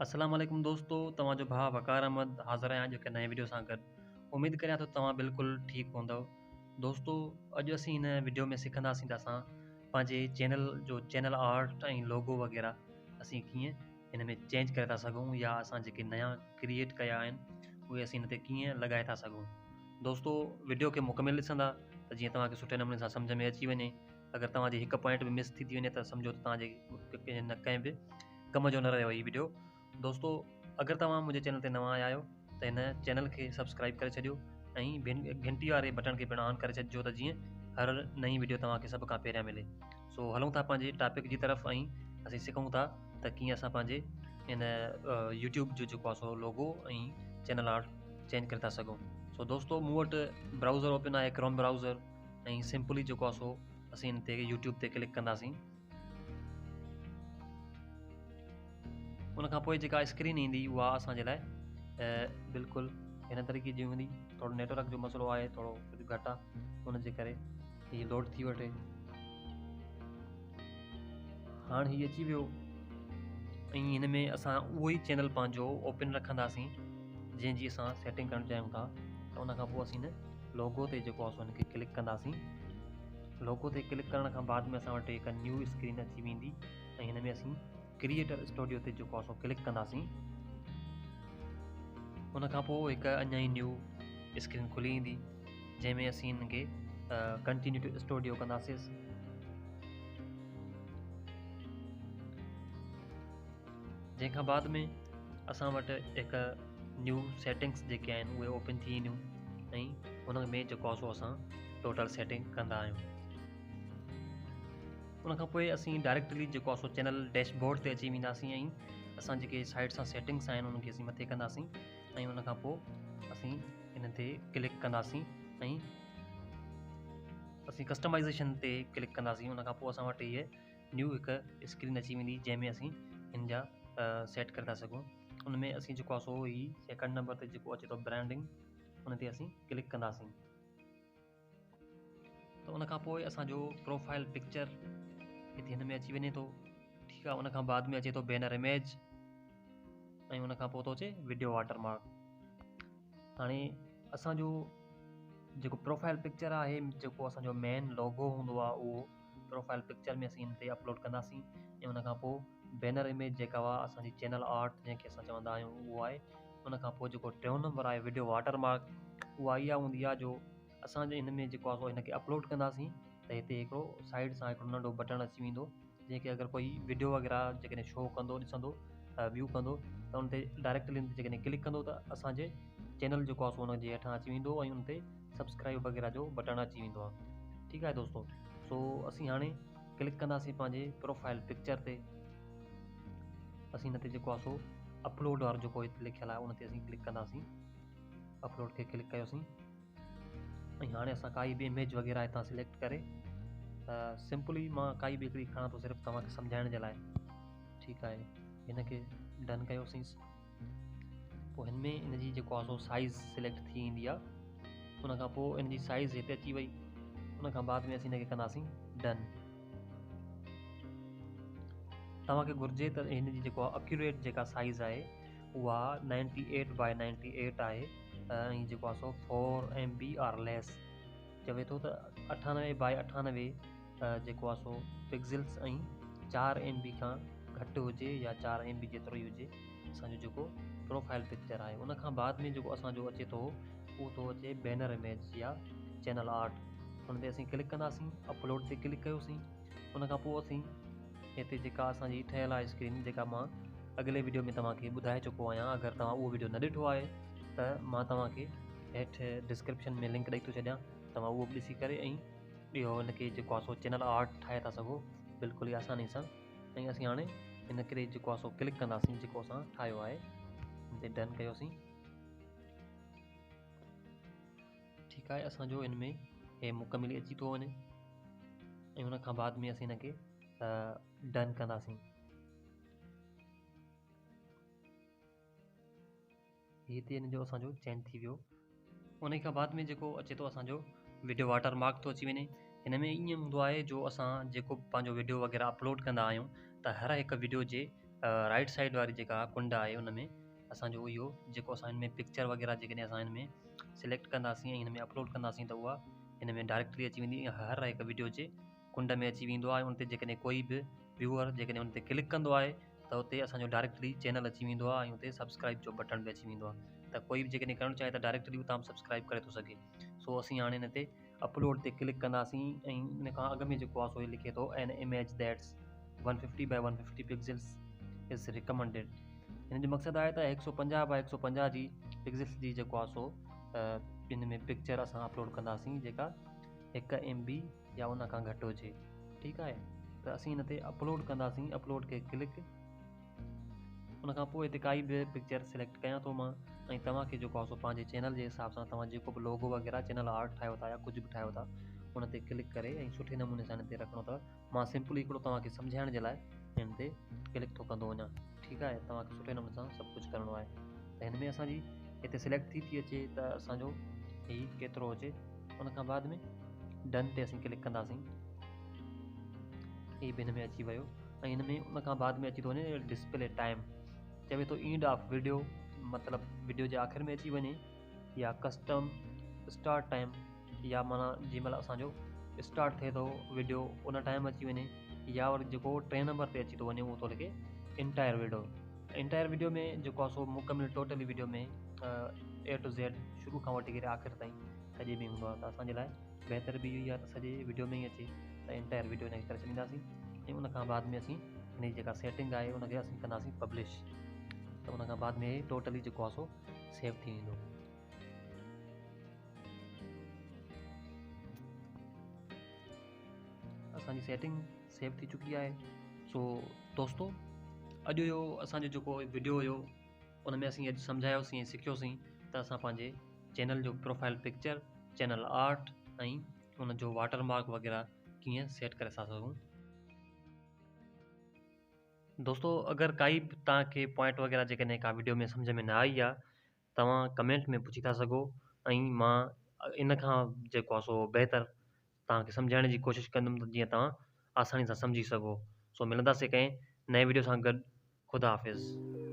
السلام عليڪم دوستو توهان جو ڀاء وقار احمد حاضر آهيان اڄ هڪ نئين وڊيو سان گڏ اميد ڪريان ٿو توهان بلڪل ٺيڪ هوندؤ دوستو اڄ اسين هن وڊيو ۾ سکنداسين ته اسان پنهنجي چينل جو چينل آرٽ ۽ لوگو وغيره اسين ڪيئن هن ۾ چينج ڪري ٿا سگهون يا اسان جيڪي نيا ڪريئيٽ ڪيا آهن اهي اسين هن تي ڪيئن لڳائي ٿا سگهون دوستو وڊيو کي مڪمل ڏسندا ته جيئن توهان کي سٺي نموني سان سمجھ ۾ اچي وڃي اگر توهان جي هڪ پوائنٽ به مس ٿي ٿي وڃي ته سمجهو ته توهان جي نه ڪنهن به ڪم جو نه رهيو هي وڊيو. دوستو اگر توهان منهنجي چينل تي نوان آيا آهيو ته هن چينل کي سبسڪرائب ڪري ڇڏيو ۽ گهنٽي واري بٽڻ کي پڻ آن ڪري ڇڏجو ته جيئن هر نئين وڊيو توهان کي سڀ کان پهريان ملي. سو هلون ٿا پنهنجي ٽاپڪ جي طرف ۽ اسين سکون ٿا ته ڪيئن اسان پنهنجي هن يوٽيوب جو جيڪو آهي سو لوگو ۽ چينل آرٽ چينج ڪري ٿا سگهون. سو دوستو مون وٽ برائوزر اوپن آهي ڪروم برائوزر ۽ سمپلي جيڪو آهي سو اسين هن تي يوٽيوب تي ڪلڪ ڪنداسين. ان کان پوء جيڪا اسڪرين ايندي اها اسان جي لاء بلڪل هن طريقي جي هوندي. ٿورو نيٽورڪ جو مسئلو آهي، ٿورو ڪجهه گهٽ آهي، ان جي ڪري هي لوڊ ٿي وٺي. هاڻ هي اچي ويو ۽ هن ۾ اسان اهو ئي چينل پنهنجو اوپن رکنداسين جنهن جي اسان سيٽنگ ڪرڻ چاهيون ٿا. ته ان کان پوء اسين لوگو تي جيڪو آهي سو هن کي ڪلڪ ڪنداسين. لوگو تي ڪلڪ ڪرڻ کان بعد ۾ اسان وٽ هڪ نيو اسڪرين اچي ويندي ۽ هن ۾ اسين ڪريئيٽر اسٽوڊيو تي جيڪو آهي سو ڪلڪ ڪنداسين. ان کان پوء هڪ اڃا ئي نيو اسڪرين کلي ايندي جنهن ۾ اسين هن کي ڪنٽينيو ٽو اسٽوڊيو ڪنداسين. جنهن کان بعد ۾ اسان وٽ هڪ نيو سيٽنگس جيڪي آهن اهي اوپن ٿي وينديون ۽ ان ۾ جيڪو آهي سو اسان ٽوٽل سيٽنگ ڪندا آهيون. ان کان پوء اسين ڊائريڪٽلي جيڪو آهي سو چينل ڊيش بورڊ تي اچي وينداسين ۽ اسان جيڪي سائيڊ سان سيٽنگس آهن انهن کي اسين مٿي ڪنداسين ۽ ان کان پوء اسين ان تي ڪلڪ ڪنداسين ۽ اسين ڪسٽمائزيشن تي ڪلڪ ڪنداسين. ان کان پوء اسان وٽ هيء نيو هڪ اسڪرين اچي ويندي جنهن ۾ اسين هن جا سيٽ ڪري ٿا سگهون. ان ۾ اسين جيڪو آهي سو هي سيڪنڊ نمبر تي جيڪو اچي ٿو برانڊنگ ان تي اسين ڪلڪ ڪنداسين. ته ان کان پوء اسان جو پروفائل پڪچر هتي هن ۾ اچي وڃي ٿو. ٺيڪ آهي، ان کان بعد ۾ اچي ٿو بينر اميج ۽ ان کان پوء ٿو اچي وڊيو واٽر مارڪ. هاڻي اسان جو جيڪو پروفائل پڪچر آهي، جيڪو اسان جو مين لوگو هوندو آهي، اهو پروفائل پڪچر ۾ اسين هن تي اپلوڊ ڪنداسين ۽ ان کان پوء بينر اميج جيڪا اها اسان جي چينل آرٽ جنهن کي اسان چوندا آهيون اهو آهي. ان کان پوء جيڪو ٽيون نمبر آهي وڊيو واٽر مارڪ، اها اها هوندي آهي جو اسان جي هن ۾ جيڪو آهي سو هن کي اپلوڊ ڪنداسين ته هتي هڪڙو سائيڊ سان هڪڙو ننڍو بٽڻ اچي ويندو جنهن کي اگر ڪوئي وڊيو وغيره جيڪڏهن شو ڪندو، ڏسندو، ويو ڪندو ته ان تي ڊائريڪٽلي ان تي جيڪڏهن ڪلڪ ڪندو ته اسان جي چينل جيڪو آهي سو ان جي هيٺان اچي ويندو ۽ ان تي سبسڪرائب وغيره جو بٽڻ اچي ويندو آهي. ٺيڪ آهي دوستو، سو اسين هاڻي ڪلڪ ڪنداسين پنهنجي پروفائل پڪچر تي. اسين هن تي جيڪو آهي سو اپلوڊ وارو جيڪو هتي لکيل آهي ان تي اسين ڪلڪ ڪنداسين. اپلوڊ کي ڪلڪ ڪيوسين ۽ هاڻي اسان ڪائي به اميج وغيره هتان سليڪٽ ڪري سمپلي مان ڪائي به هڪڙي کڻان ٿو صرف توهان کي سمجهائڻ جي لاء. ٺيڪ آهي، هن کي ڊن ڪيوسين. پوء هن ۾ ان جي جيڪو آهي سو سائز سليڪٽ ٿي ايندي آهي. ان کان پوء ان جي سائز هتي اچي وئي. ان کان بعد ۾ اسين هن کي ڪنداسين ڊن. توهان کي گهرجي ته هن جي جيڪو اڪيوريٽ جيڪا سائز آهي اها ninety eight by ninety eight آهي ۽ جيڪو آهي سو four M B R less چوي ٿو ته اٺانوي بائي اٺانوي جيڪو آهي سو پڪسلس ۽ چار ايم بي کان گهٽ هجي يا چار ايم بي جيترو ئي هجي اسان جو جيڪو پروفائل پڪچر آهي. ان کان بعد ۾ جيڪو اسان جو اچي ٿو اهو ٿو اچي بينر اميج يا چينل آرٽ. ان تي اسين ڪلڪ ڪنداسين، اپلوڊ تي ڪلڪ ڪيوسين. ان کان پوء اسين هتي جيڪا اسان جي ٺهيل آهي اسڪرين جيڪا مان اڳلي وڊيو ۾ توهان کي ٻڌائي چڪو آهيان، اگر توهان اهو وڊيو نه ڏٺو آهي ته مان توهان کي هيٺ ڊسڪرپشن ۾ لنڪ ڏئي ٿو ڇڏيان، توهان اهو به ڏسي ڪري ۽ اهو هن کي جيڪو آهي سو چينل آرٽ ٺاهي ٿا سگهو بلڪل ئي آساني سان. ۽ اسين هاڻي هن کي جيڪو آهي سو ڪلڪ ڪنداسين جيڪو اسان ٺاهيو آهي، هن تي ڊن ڪيوسين. ٺيڪ آهي، اسان جو هن ۾ هي مڪملي اچي ٿو وڃي ۽ ان کان بعد ۾ اسين هن کي ڊن ڪنداسين. هي هتي هن جو اسان جو چينج ٿي ويو. ان کان بعد ۾ جيڪو اچي ٿو اسان جو وڊيو واٽر مارڪ ٿو اچي وڃي. هن ۾ ائين هوندو آهي جو اسان جيڪو پنهنجو وڊيو وغيره اپلوڊ ڪندا آهيون ته هر هڪ وڊيو جي رائيٽ سائيڊ واري جيڪا ڪنڊ آهي ان ۾ اسان جو اهو جيڪو اسان هن ۾ پڪچر وغيره جيڪڏهن اسان هن ۾ سليڪٽ ڪنداسين ۽ هن ۾ اپلوڊ ڪنداسين ته اها هن ۾ ڊائريڪٽلي اچي ويندي ۽ هر هڪ وڊيو جي ڪنڊ ۾ اچي ويندو آهي ان تي جيڪڏهن ڪوئي به ويوئر جيڪڏهن ان تي ڪلڪ ڪندو آهي ته اتي اسان جو ڊائريڪٽلي چينل اچي ويندو آهي ۽ اتي سبسڪرائب جو بٽڻ به اچي ويندو آهي ته ڪوئي به جيڪڏهن ڪرڻ چاهي ته ڊائريڪٽلي اتان به سبسڪرائب ڪري ٿو سگهي سو اسين هاڻي هن تي اپلوڊ تي ڪلڪ ڪنداسين ۽ ان کان اڳ ۾ جيڪو آهي سو هي لکي ٿو an image that's 150 by 150 pixels is recommended هن جو مقصد آهي ته 150 باء 150 جي پڪسلز جي جيڪو آهي سو ان ۾ پڪچر اسان اپلوڊ ڪنداسين جيڪا هڪ ايم بي يا ان کان گهٽ هجي ٺيڪ آهي ته اسين هن تي اپلوڊ ڪنداسين اپلوڊ کي ڪلڪ ان کان پوء هتي ڪائي به پڪچر سليڪٽ ڪيان ٿو مان ۽ توهان کي جيڪو آهي سو پنهنجي چينل جي حساب سان توهان جيڪو به لوگو وغيره چينل آرٽ ٺاهيو ٿا يا ڪجهه به ٺاهيو ٿا ان تي ڪلڪ ڪري ۽ سٺي نموني سان هن تي رکڻو اٿو مان سمپلي هڪڙو توهان کي سمجهائڻ جي لاء هن تي ڪلڪ ٿو ڪندو وڃان ٺيڪ آهي توهان کي سٺي نموني سان سڀ ڪجهه ڪرڻو آهي ته هن ۾ اسان جي هتي سليڪٽ ٿي ٿي اچي ته اسان جو هي ڪيترو اچي ان کان بعد ۾ ڊن تي اسين ڪلڪ ڪنداسين هي به هن ۾ اچي ويو ۽ هن ۾ ان کان بعد ۾ اچي ٿو وڃي ڊسپلي ٽائيم چوي ٿو اينڊ آف ويڊيو مطلب ويڊيو جي آخر ۾ اچي وڃي يا ڪسٽم اسٽارٽ ٽائيم يا معنيٰ جنهن مهل اسانجو اسٽارٽ ٿئي ٿو ويڊيو ان ٽائيم اچي وڃي يا وري جيڪو ٽي نمبر تي اچي ٿو وڃي اهو ٿو لکي انٽائر ويڊيو انٽائر ويڊيو ۾ جيڪو آهي سو مڪمل totally video ۾ A to Z شروع کان وٺي ڪري آخر تائين سڄي ۾ هوندو آهي ته اسانجي لاء بهتر به اهو ئي آهي ته سڄي ويڊيو ۾ ئي اچي ته انٽائر ويڊيو هن کي ڪري ڇڏينداسين ۽ ان کان بعد ۾ اسين هن جي جيڪا سيٽنگ آهي ان کي اسين ڪنداسين پبلش ته ان کان بعد ۾ ٽوٽلي جيڪو آهي سو سيو ٿي ويندو. اسان جي سيٽنگ سيو ٿي چڪي آهي سو دوستو اڄ جو اسان جو جيڪو وڊيو هيو ان ۾ اسين اڄ سمجهايوسين ۽ سکيوسين ته اسان پنهنجي چينل جو پروفائل پڪچر چينل آرٽ ۽ ان جو واٽر مارڪ وغيره ڪيئن سيٽ ڪري ٿا سگهون. دوستو اگر ڪائي به توهان کي پوائنٽ وغيره جيڪڏهن ڪا وڊيو ۾ سمجهه ۾ نه آئي آ توهان ڪمينٽ ۾ پڇي ٿا سگهو ۽ مان ان کان جيڪو آ سو بهتر توهان کي سمجهائڻ جي ڪوشش ڪندم ته جيئن توهان آساني سان سمجهي سگهو سو ملنداسين ڪنهن نئين وڊيو سان گڏ خدا حافظ.